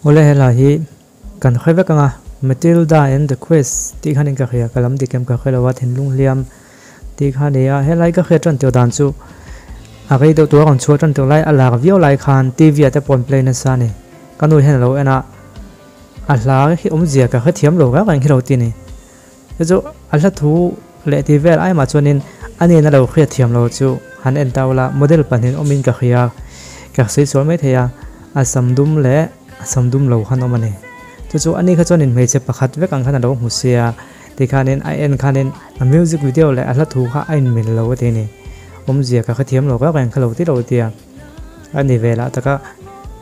Awle helai hi kan hre vek ang a, Matilda and the Quest tih khanin ka hria, ka lam dik em ka hre lo a, thinlung hliam tih kha a ni a, helai ka hriat tan tir dan chu a rei deuh tur a rawn chhuah tan tir lai a lar viau lai khan TV ah te pawh an play nasa a ni, ka nu hian a lo en a, a hla hi awmzia ka hrethiam lo reng reng hi lo ti a ni. Chu chu a hla thu leh tih vel ai mah chuanin a nena lo hriat thiam lo chu han en ta ula, model pahnih awmin ka hria, ka sawi sual mai thei a, a sam dum leh a sam dum lo khan awm a ni. Chu chu ani kha chuanin hmeichhe pakhat vek ang khan a lo hmu sia, tikhanin a en khanin a music video leh a hla thu kha a inmil lo a ti a ni. Awmzia ka hrethiam lo reng reng kha lo ti lo tia a ni ve lah taka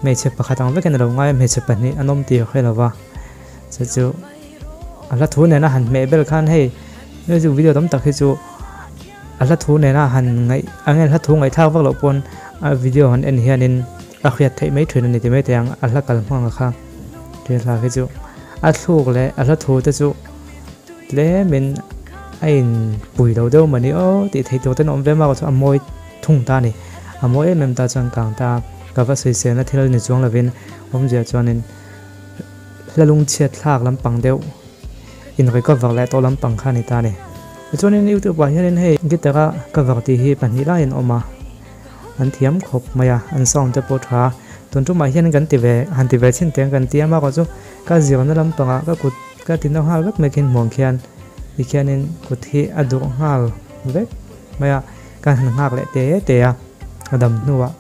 hmeichhe pakhat ang vekin a lo ngai a, hmeichhe pahnih an awm tih a hre lo va, chu chu. A hla thu nena han hmeh bel khan hei music video tam tak hi chu a hla thu nena han ngaih ang nge hla thu ngaihthlak vak loh pawn a video han en hianin a hriat theih mai thin a ni ti mai thei ang a hla kal hmang kha he hla hi chu a thluk leh a hla thu te chu tlemin a in pui lo deuh mah ni aw tih theih tur ten a awm ve mak chu a mawi thung ta a ni a mawi em em ta chuan kang ta ka va sawiselna thil ni chuang lovin awmzia chuanin. Hla lungchhiat thlak lampang deuh in recover leh tawh lampang kha a ni ta a ni. Tichuanin youtube ah hianin hei guitar a cover tih hi pahnih laiin a awm a, an thiam khawp mai a, an sound te pawh a tha a. Tun tumah hian kan ti ve han ti ve chhin teng kan ti a, amaherawh chu ka zirna lampangah ka kut ka ti no nghal vek mai khin hmuang khian tikhianin kut hi a durh nghal vek mai a, kan han nghak leh te te a, a dam hnuah.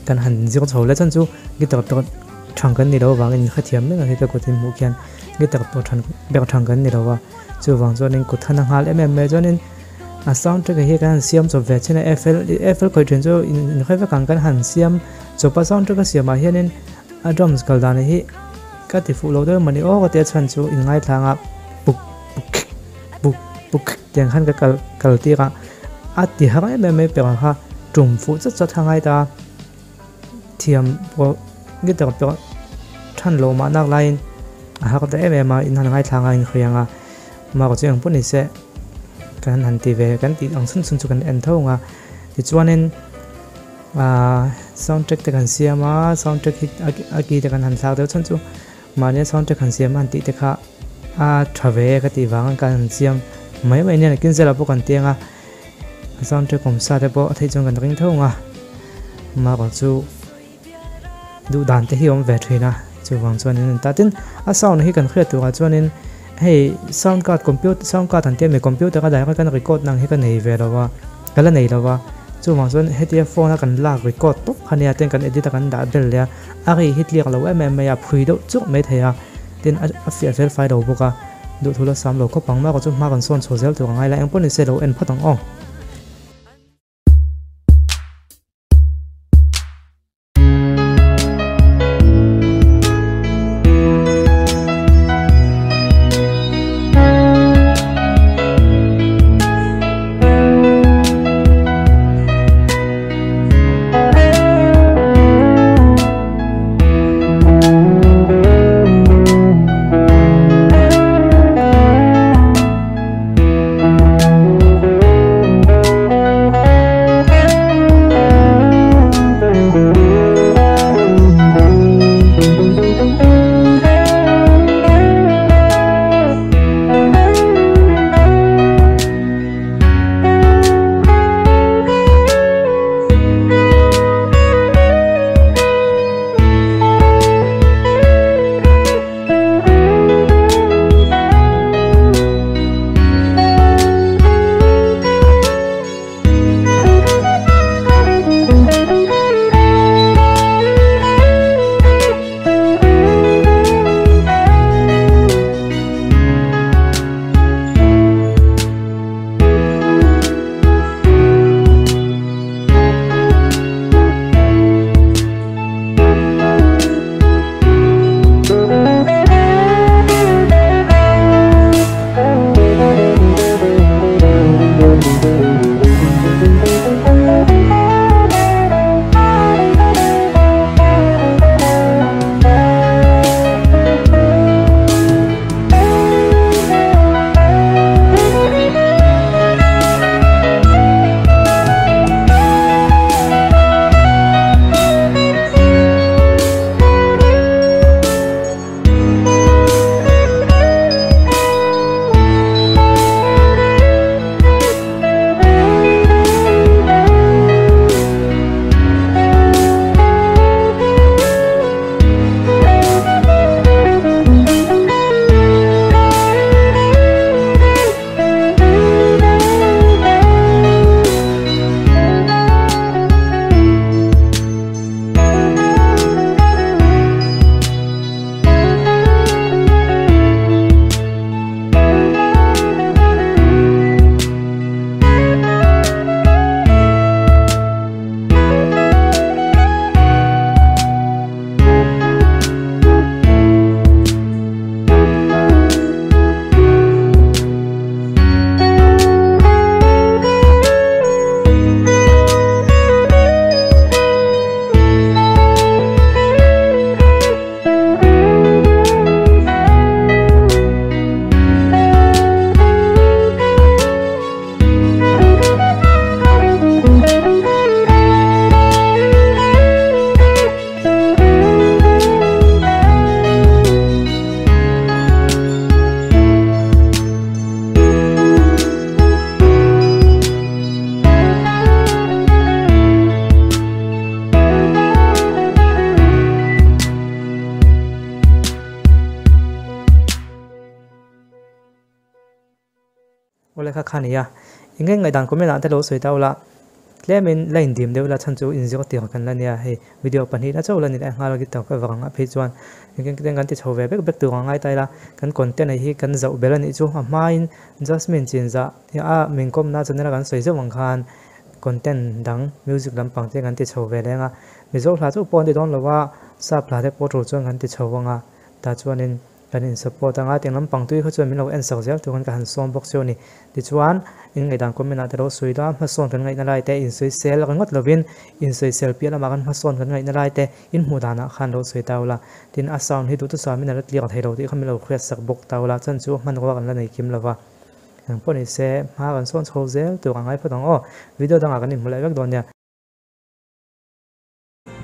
Kan han zir chho leh chuan chu guitar pawh thang kan ni lo avangin hrethiam mai ang hi ka kut in hmuh khian guitar pawh than ber thang kan ni lo a chuvang chuanin kut han a nghal em em mai chuanin a sound track hi kan han siam chawp ve chin a Eiffel Eiffel khawih thin chu in hre vek ang kan han siam chawp a sound track a siamah hianin a drums kal dan hi ka ti fuh lo deuh mawni aw ka tia chhan chu in ngaithlang a puk puk puk puk tiang khan ka kal kal tir a. A ti har em em mai perah kha tum fuh chat chat a ngai ta a, thiam pawh guitar pawh than lo mah nak laiin a har ta em em a, in han ngaithla nga in hriang a, mah chu eng pawh ni se kan han ti ve kan tih ang chhun chhun chu kan en tho ang a, tichuanin ahh sound track te kan siam a, sound track hi a ki te kan han thlak deuh chhan chu mahnia sound track han siam a han tih te kha. A tha ve ka tih vang kan han siam mai mai nia nakin zela pawh kan tiang a a soundtrack awm sa te pawh a theih chuan kan ring tho ang a amaherawh chu duh dan te hi a awm ve thin a chuvang chuanin an ta tin a sound hi kan hriat turah chuanin hei sound card computer sound card an tia mi computer a direct kan record nang hi ka nei ve lo a ka la nei lo a chuvang chuan hetia phone a kan lak record tawp kha nia ten kan edit a kan dah bel leh a a ri hi tliak lo em em mai a phui deuh chuk mai thei a. Tin, a fiah fel fai lo bawk a, duhthul a sam lo khawp ang. Mah chu hma kan sawn chho zel tur a ngai la, engpawh ni se lo en phawt ang aw. Awle kha kha nia. Eng nge ngaihdan comment ah te lo sawi ta ula. Tlemin la indim deuh la chhan chu inzir tir kan la nia hei video pahnihna chauh la ni leh nghal guitar ka vang a phei chuan engkim ten kan ti chho ve bek bek tur ang ngai ta ila kan content ah hi kan zauh belh a nih chu a hmain Jasmine chinzah a min kawmna channel a kan sawi zeuh ang khan content dang music lampang te kan ti chho ve leng a Mizo hla chauh pawh an ti dawn lo a sap hla te pawh tur chuan kan ti chho ang a tah chuanin Kan in support anga tiang lampang tui kha chuan min lo en sak zel tur khan ka han sawm bawk cheu a ni. Tichuan, in ngaihdan comment ah te lo sawi la, hmasawn kan ngaihna lai te, insawisel ringawt lovin insawisel piah lamah khan hmasawn kan ngaihna lai te in hmuh danah khan lo sawi ta ula. Tin, a sound hi duhthusam in a la clear thei lo tih kha min lo hriat sak bawk ta ula, chuan chu hmanrua kan la nei kim lova. Engpawh ni se, hma kan sawn chho zel tur a ngai phawt ang aw. Video dangah kan inhmu leh vek dawn nia.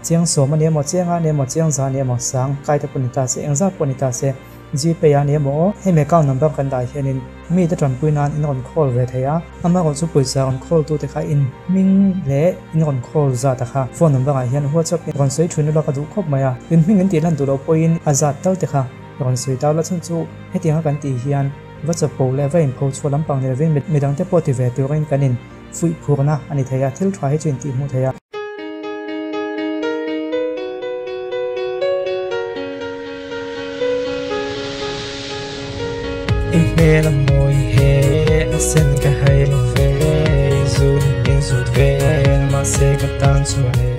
Chiang sawm a ni emaw, chiang a ni emaw, chiang za a ni emaw, sang kai te pawh ni ta se, eng zat pawh ni ta se, Gpay a ni emaw aw, hemi account number kan dah hianin mi te tanpui nan in rawn call ve thei a, amaherawhchu pawisa rawn call tu te kha in hming leh in rawn call zat a kha phone number ah hian WhatsApp in rawn sawi thin ula ka duh khawp mai a, in hming in tih lan duh loh pawhin a zat tal te kha rawn sawi ta ula chhan chu hetianga kan tih hian va chapo leh va inpho chhuah lampang ni lovin midang te pawh ti ve turin kan in Fuih phurna a ni thei a, thil tha hi chu intihhmuh thei a. I hmel a mawi he, a sen ka hai lo ve, i zun in zut vel, mahse ka tan chuan e.